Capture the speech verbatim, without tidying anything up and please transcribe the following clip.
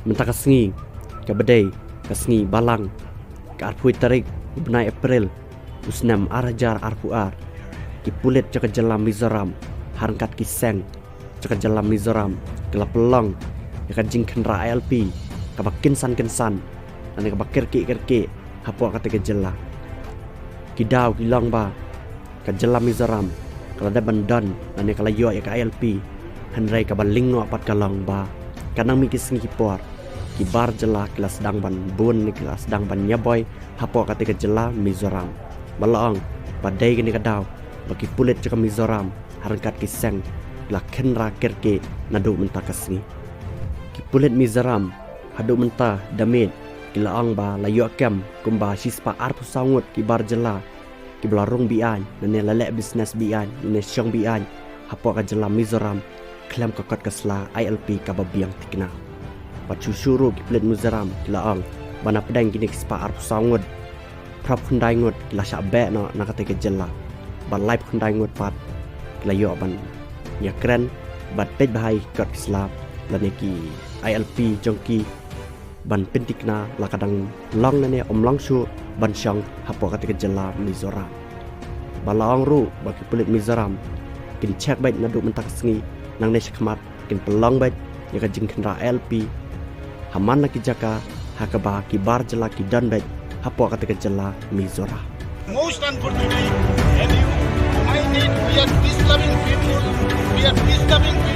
Mynta ka sngi, kaba dei ka sngi Balang, ka arphew tarik u bnai April u snem ar hajar arphew ar, ki pulit jong ka jylla Mizoram ha ryngkat ki seng jong ka jylla Mizoram ki la pynlong ïa ka jingkhynra I L P kaba kynsan kynsan lane kaba kyrkieh kyrkieh hapoh katei ka jylla. Ki daw ki long ba ka jylla Mizoram ka la dep ban don lane ka la ïoh ïa ka I L P, hynrei kaba lyngnoh pat ka long ba ka nang mih ki sngi ki por ki bar jylla ki la sdang ban bun ne ki la sdang ban ïaboi hapoh katei ka jylla Mizoram. Ba la ong ba dei kane ka daw ba ki pulit jong ka Mizoram ha ryngkat ki seng ki la khynra kyrkieh naduh mynta ka sngi. Ki pulit Mizoram haduh mynta da miet ki la ong ba la ïoh kem kumba shispah arphew saw ngut ki bar jylla kiba la rung beaiñ lane la leh business beaiñ lane shong beaiñ hapoh ka jylla Mizoram khlem ka kot ka sla I L P kaba biang thikna. Bad shuh shuh ruh ki pulit Mizoram ki la ong ba na pdeng kine ki spah arphew saw ngut, phra phew khyndai ngut ki la shah beh noh na katei ka jylla, bad lai phew khyndai ngut pat ki la ïoh ban ïakren bad peit bha ïa ki kot ki sla lane ki I L P jong ki ban pynthikna la ka dang long lane ym long shuh ban shong hapoh katei ka jylla Mizoram. Ba la ong ruh ba ki pulit Mizoram kin check beit naduh mynta ka sngi, nangne shakhmat kin pynlong beit ïa ka jingkhynra I L P ha man la ki jaka ha kaba ki bar jylla ki don beit hapoh katei ka jylla Mizoram. Most unfortunately, and you, I need, we are disturbing people, we are disturbing people.